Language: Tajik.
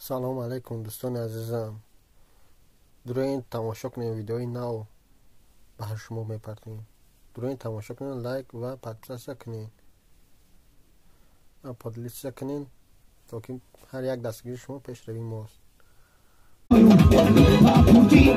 Салом алейкум, дӯстони азизам. Дуроин тамошо кунем, видеои нав ба шумо мепартем. Дуроин тамошо кунем, лайк ва подписаться кунед, поделиться кунед, то ки ҳар як дастгири шумо пешравии мост. Pra curtir,